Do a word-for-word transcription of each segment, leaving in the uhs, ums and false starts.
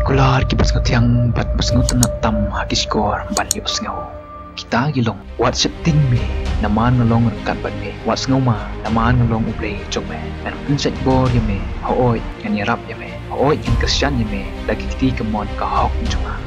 Kular kiba sngewthiang bad ba sngewtynnat tam ha ki shkor ban ïohsngew. Kita ki long: Wat sheptieng me, namar nga long ryngkat bad me. Wat sngewma, namar nga long U Blei jong me. Ngan pynshait bor ïa me, hooid, ngan ïarap ïa me. Hooid, ngan kyrshan ïa me da ki kti kamon ka hok jong nga.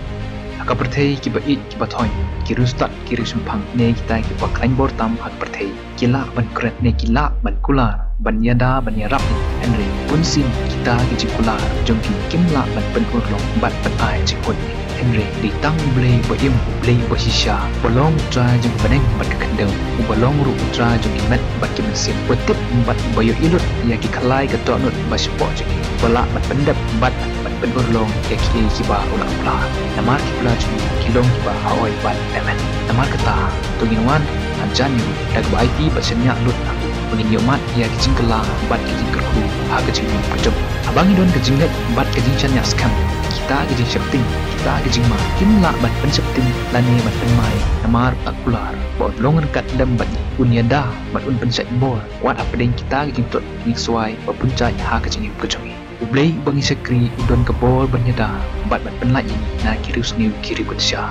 Ha ka pyrthei kiba ïeit kiba thoiñ, ki riewstad, ki riewshemphang ne kita kiba khlaiñ bor tam ha ka pyrthei, ki lah ban kren ne ki lah ban kular, ban ïada, ban ïarap ïa ngi. Hynrei bunsien kita ki jingkular jong ki kim lah ban pynurlong bad ban ai jingmut ïa ngi. Hynrei dei tang U Blei ba im, U Blei ba shisha, uba long U Trai jong ka bneng bad ka khyndew, uba long ruh U Trai jong ki met bad ki mynsiem, uba tip bad uba ïohi lut ïa ki khlai ka dohnud ba shapoh jong ngi, uba lah ban pyndep bad ban pynurlong ïa kiei kiba u la kular. Namar ki kular jong ngi ki long kiba hooid bad amen. Namar kata, to ngin wan hajan ïa u da kaba aiti bad shaniah lut ha u, ba ngin ïohmad ïa ki jingkylla bad ki jingkyrkhu ha ka jingim ka jong u. Haba ngi don ka jingngeit bad ka jingshaniah skhem, kita ki jingsheptieng, kita ki jingma kim lah ban pynsheptieng lane ban pynmai, namar u la kular ba un long ryngkat lem bad ngi, un ïada bad un pynshait bor, wat hapdeng kita ki jingtlot ki jingswai ba bun jait ha ka jingim ka jong ngi. U Blei uba ngi shakri u don ka bor ban ïada bad ban pynlait ïa ngi na ki riewsniew ki riewkynsha.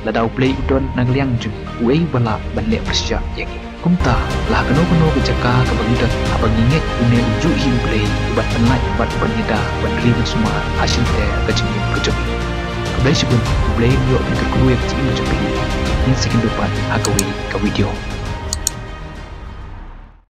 Lada U Blei u don na ka liang jong ngi, uei uba lah ban leh pyrshah ïa ngi? Kumta, la ha kano kano ka jaka kaba ngi don, haba ngi ngeit une u juh hi U Blei uban pynlait bad uban ïada, uban ri ban sumar ha shyntur ka jingim ka jong ngi. Khublei shibun, U Blei un ïoh ban kyrkhu ïa ka jingim ka jong phi. Ngin sa ïakynduh pat ha kawei ka video.